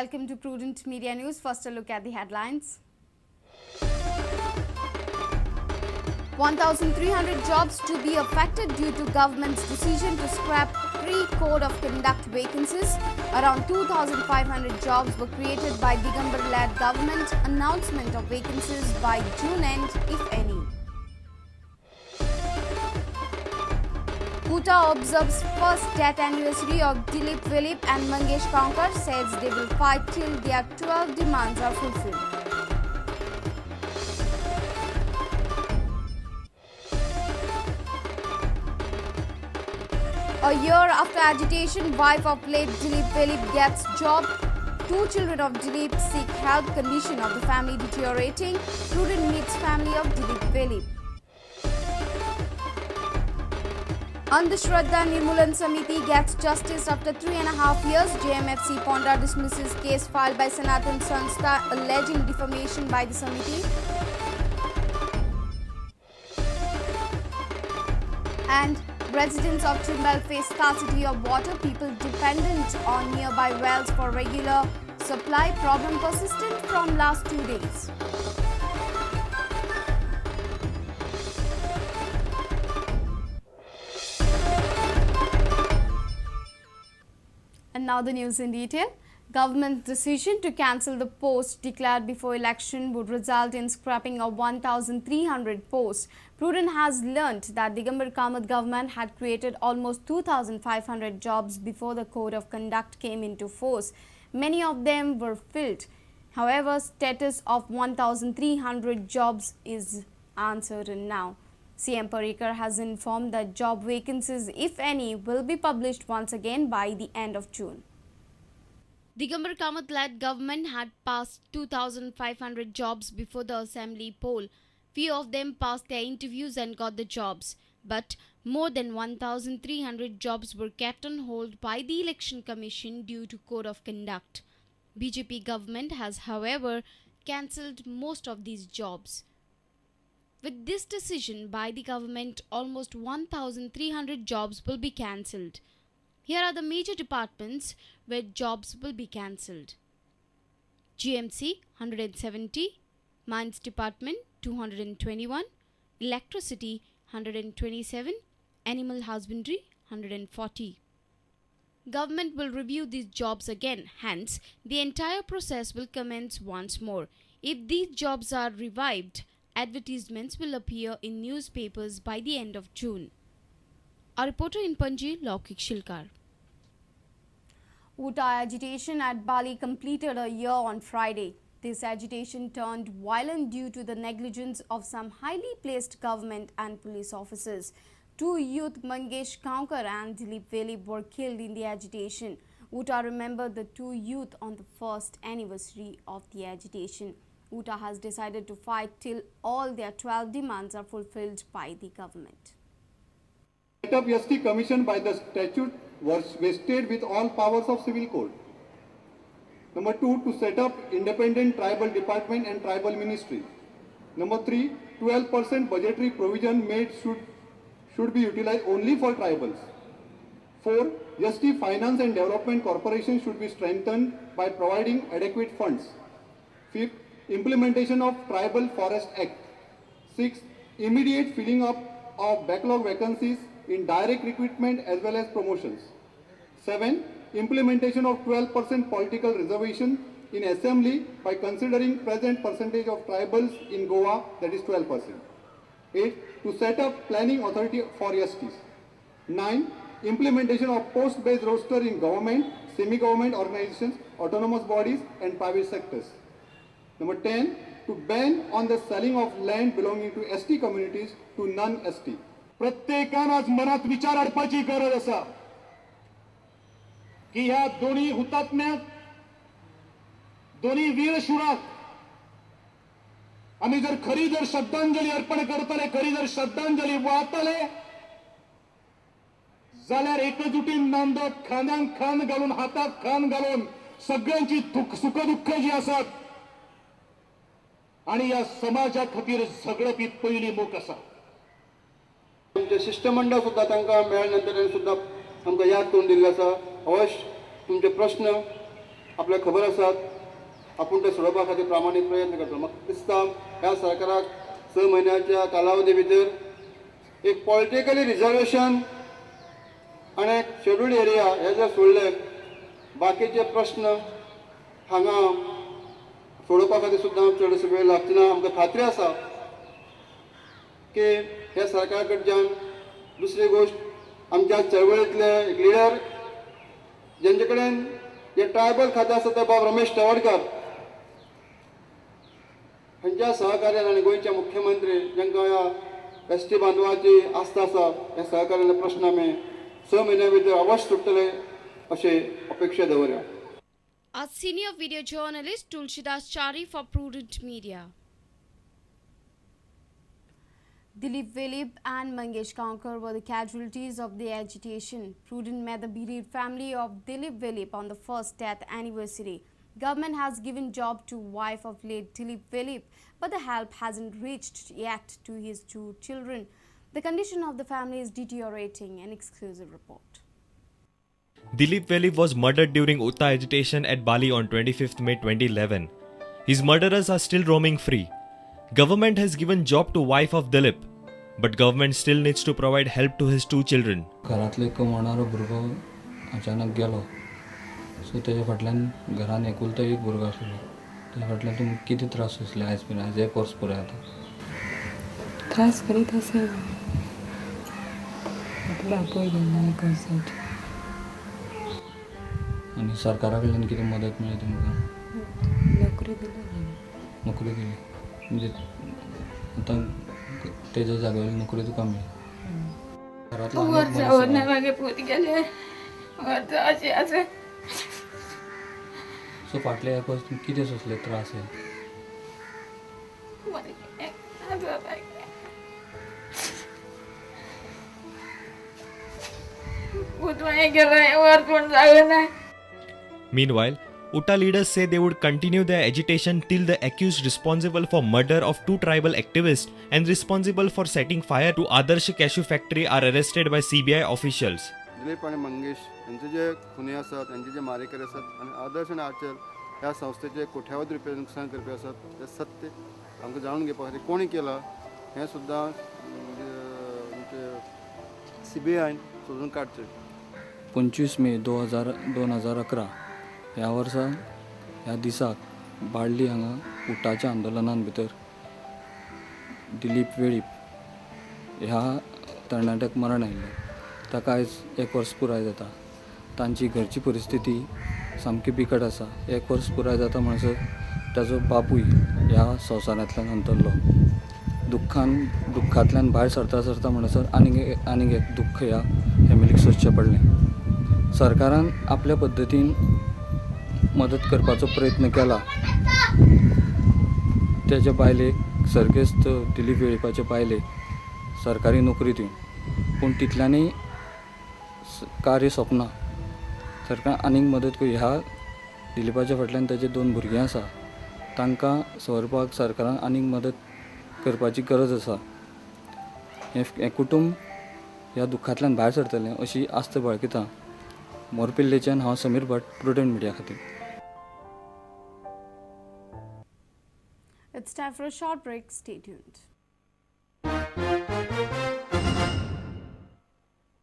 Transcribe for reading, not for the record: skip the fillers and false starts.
Welcome to Prudent Media News. First, a look at the headlines. 1,300 jobs to be affected due to government's decision to scrap pre-code of conduct vacancies. Around 2,500 jobs were created by Digambar-led government. Announcement of vacancies by June end, if any. UTA observes first death anniversary of Dilip Velip and Mangesh Gaonkar, says they will fight till their 12 demands are fulfilled. A year after agitation, wife of late Dilip Velip gets job. Two children of Dilip seek help, condition of the family deteriorating. Prudent meets family of Dilip Velip. Andhashraddha Nirmulan Samiti gets justice after 3.5 years. JMFC Ponda dismisses case filed by Sanatan Sanstha alleging defamation by the Samiti. And residents of Chimbel face scarcity of water. People dependent on nearby wells for regular supply. Problem persistent from last 2 days. And now the news in detail. Government's decision to cancel the post declared before election would result in scrapping of 1,300 posts. Prudent has learnt that Digambar Kamat government had created almost 2,500 jobs before the code of conduct came into force. Many of them were filled. However, status of 1,300 jobs is uncertain now. CM Parrikar has informed that job vacancies, if any, will be published once again by the end of June. Digambar Kamat-led government had passed 2,500 jobs before the assembly poll. Few of them passed their interviews and got the jobs. But more than 1,300 jobs were kept on hold by the Election Commission due to code of conduct. BJP government has, however, cancelled most of these jobs. With this decision by the government, almost 1,300 jobs will be cancelled. Here are the major departments where jobs will be cancelled. GMC 170, Mines Department 221, Electricity 127, Animal Husbandry 140. Government will review these jobs again, hence the entire process will commence once more. If these jobs are revived, advertisements will appear in newspapers by the end of June. Our reporter in Panji, Laukik Shilkar. UTA agitation at Bali completed a year on Friday. This agitation turned violent due to the negligence of some highly placed government and police officers. Two youth, Mangesh Gaonkar and Dilip Velip, were killed in the agitation. UTA remembered the two youth on the first anniversary of the agitation. UTA has decided to fight till all their 12 demands are fulfilled by the government. Set up ST Commission by the statute was vested with all powers of civil court. Number 2, to set up independent tribal department and tribal ministry. Number 3, 12% budgetary provision made should be utilized only for tribals. 4, ST Finance and Development Corporation should be strengthened by providing adequate funds. 5th, implementation of Tribal Forest Act. 6th, immediate filling up of backlog vacancies in direct recruitment as well as promotions. 7, implementation of 12% political reservation in assembly by considering present percentage of tribals in Goa, that is 12%. 8, to set up planning authority for STs. 9, implementation of post-based roster in government, semi-government organizations, autonomous bodies and private sectors. Number 10, to ban on the selling of land belonging to ST communities to non-ST. प्रत्येकान आज मनात विचार हाडपाची गरज आसा की ह्या दोन्ही हुतात्म्याक, दोन्ही वीर शुराक आमी जर खरी जर श्रद्धांजली अर्पण करतले, खरी जर श्रद्धांजली वाहतले जाल्यार एकजुटीन नांदप, खांद्यांक खांद घालून, हाताक खांद घालून सगळ्यांची सुख दुःख जी आसात आणि ह्या समाजा खातीर झगडप ही पयली मोख आसा. आमचे शिष्टमंडळ सुद्दां तांकां मेळ्ळे नंतर सुद्दां आमकां याद करून दिल्लो आसा. अवश्य तुमचे प्रश्न आपल्याक खबर आसात, आपूण ते सोडोवपा खातीर प्रामाणीक प्रयत्न करतलो. म्हाका दिसता ह्या सरकाराक 6 म्हयन्याच्या कालावधी भितर एक पॉलिटिकली रिजर्वेशन आनी एक शेड्युल्ड एरिया हे जर सोडले बाकीचे प्रश्न हांगा सोडोवपा खातीर सुद्दां चडसो वेळ लागचो ना. आमकां खात्री आसा की ह्या सरकारा कडच्यान दुसरी गोश्ट आमच्या चळवळींतले एक लिडर जेंचे कडेन जे ट्रायबल खातें आसा ते बाब रमेश तवडकर हांच्या सहकार्यान आनी गोंयचे मुख्यमंत्री जांकां ह्या एस टी बांधवाची आस्था आसा ह्या सहकार्यान प्रश्न आमी 6 म्हयन्या भितर अवश्य सुट्टले अशें अपेक्षा दवरया. Our senior video journalist Tulsidas Chari for Prudent Media. Dilip Velip and Mangesh Gaonkar were the casualties of the agitation. Prudent met the bereaved family of Dilip Velip on the first death anniversary. Government has given job to wife of late Dilip Velip, but the help hasn't reached yet to his 2 children. The condition of the family is deteriorating. An exclusive report. Dilip Velip was murdered during Utta agitation at Bali on 25th May 2011. His murderers are still roaming free. Government has given job to wife of Dilip, but government still needs to provide help to his 2 children. घरांतलो कमवणारो भुरगो अचानक गेलो, so तेज्या फाटल्यान घरान एकुलतो एक भुरगो आसलो, तेज्या फाटल्यान तुमकां कितें त्रास सोंसले आयज मेरेन? आयज एक वर्स पुराय जाता. त्रास करीत आसा, बापूय गेलो एक वर्साची. आनी सरकारा कडल्यान कितें मदत मेळ्ळी तुमकां? नोकरी दिली. नोकरी दिली म्हणजे आतां तेज्या जाग्यार नोकरी तुका मेळ्ळी. घरांतलो मागे पूत गेले अशें आसा. सो फाटले एक वर्स कितें सोंसले त्रास हे? Meanwhile, Utta leaders say they would continue their agitation till the accused responsible for murder of 2 tribal activists and responsible for setting fire to Adarsh Cashew Factory are arrested by CBI officials. Dilip आनी मंगेश यांचे जे खुने आसात, यांचे जे मारेकरी आसात आनी आदर्श आनी आचल ह्या संस्थेचे कोट्यावधी रुपया नुकसान करपी आसात ते सत्य आमकां जाणून घेवपा खातीर कोणी केलां हें सुद्दां CBIन सोदून काडचें. 25 मे 2011 ह्या वर्सा ह्या दिसाक बाळ्ळी हांगा उटाच्या आंदोलनान भितर दिलीप वेळीप ह्या तरणाट्याक मरण आयिल्लें. ताका आयज 1 वर्स पुराय जाता. तांची घरची परिस्थिती सामकी बिकट आसा. 1 वर्स पुराय जाता म्हणसर ताजो बापूय ह्या संवसारांतल्यान अंतरलो. दुख्खांतल्यान भायर सरता सरता म्हणसर आनीक एक दुख्ख ह्या फॅमिलीक सोंसचें पडलें. सरकारान आपल्या पद्दतीन मदत करपाचो प्रयत्न केला. तेज्या बायलेक, सर्गेस्त दिलीप वेळीपाचे बायलेक सरकारी नोकरी दिवन, पूण तितल्यानूय कार्य सोंपना. सरकार आनीक मदत करी. ह्या दिलीपाच्या फाटल्यान तेजे 2 भुरगीं आसा, तांकां सवरपाक सरकारान आनीक मदत करपाची गरज आसा. हें कुटुंब ह्या दुख्खांतल्यान भायर सरतलें अशी आस्त बाळगिता. मोरपिल्लेच्यान हांव समीर भट, प्रुडंट मिडिया खातीर. It's time for a short break. Stay tuned.